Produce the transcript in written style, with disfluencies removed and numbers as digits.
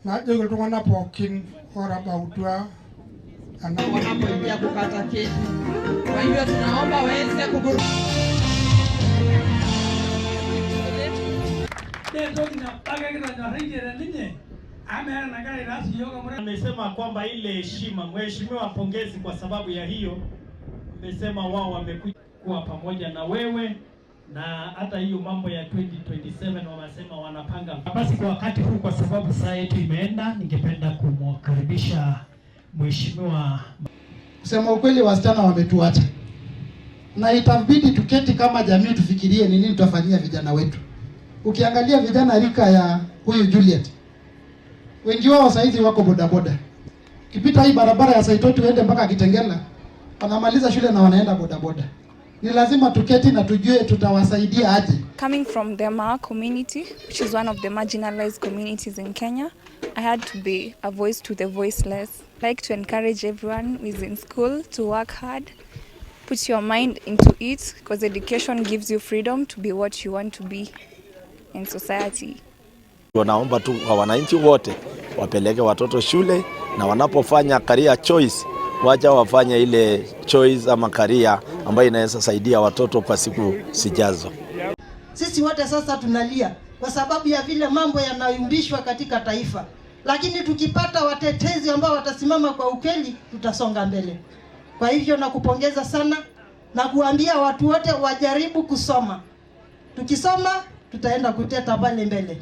Najoki iltung'anak pookin otabautua ena wanapoingia kukata keki. Kwa hivyo tunaomba waweze kuburu Entoki nabo ake kitonyorraitie teninye amu meeta enagira aitaas iyiok amu Amesema kwamba ile heshima, mheshimiwa, pongezi kwa sababu ya hiyo. Amesema wao wamekuja kuwa pamoja na wewe na hata hiyo mambo ya 2027 wamesema wanapanga. Basi kwa wakati huu, kwa sababu saa yetu imeenda, ningependa kumkaribisha mheshimiwa. Kusema ukweli, wasichana wametuacha, na itabidi tuketi kama jamii tufikirie ni nini tutafanyia vijana wetu. Ukiangalia vijana rika ya huyu Juliet, wengi wao saizi wako bodaboda. Ukipita hii barabara ya Saitoti uende mpaka Kitengela, wanamaliza shule na wanaenda bodaboda. Ni lazima tuketi na tujue tutawasaidia aje. Coming from the Maa community, which is one of the marginalized communities in Kenya, I had to be a voice to the voiceless. I like to encourage everyone who is in school to work hard, put your mind into it, because education gives you freedom to be what you want to be in society. Wanaomba tu kwa wananchi wote wapeleke watoto shule, na wanapofanya career choice wacha wafanye ile choice ama career ambayo inaweza saidia watoto kwa siku zijazo. Sisi wote sasa tunalia kwa sababu ya vile mambo yanayumbishwa katika taifa, lakini tukipata watetezi ambao watasimama kwa ukweli, tutasonga mbele. Kwa hivyo nakupongeza sana na kuambia watu wote wajaribu kusoma. Tukisoma tutaenda kuteta pale mbele.